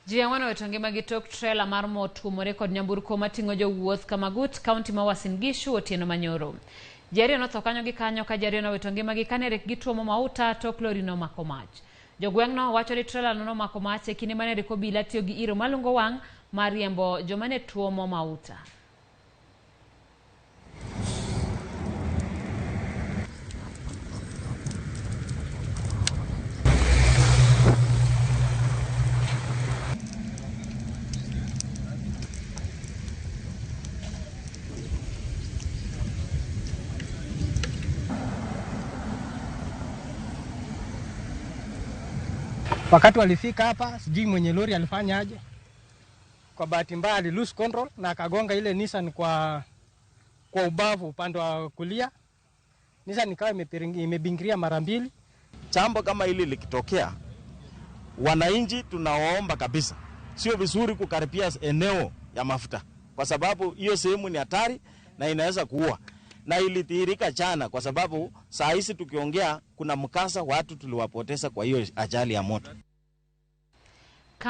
Ji ang'wen owito ngimagi tok trela mar mo tuomore kod nyamburko mating'o jowuoth Kamagut, kaunti ma Uasin Gishu otieno manyoro. Ji ariyo notho kanyo gi kanyo ka ji ariyo nowito ngimagi kane rek gituomo mauta tok lori nomako mach. Jogweng'no wacho ni trela no nomako mach e kinde mane rek obila tiyo gi iro malungo wang' mar riembo joma ne tuomo mauta. Wakati walifika hapa, sijui mwenye lori alifanya aje. Kwa bahati mbaya ali lose control na akagonga ile Nissan kwa ubavu upande wa kulia. Nissan ikawa imebingiria mara mbili. Jambo kama hili likitokea, wananchi tunawaomba kabisa, sio vizuri kukaribia eneo ya mafuta kwa sababu hiyo sehemu ni hatari na inaweza kuua. Na ilidhihirika jana kwa sababu saa hizi tukiongea kuna mkasa watu tuliwapoteza kwa hiyo ajali ya moto.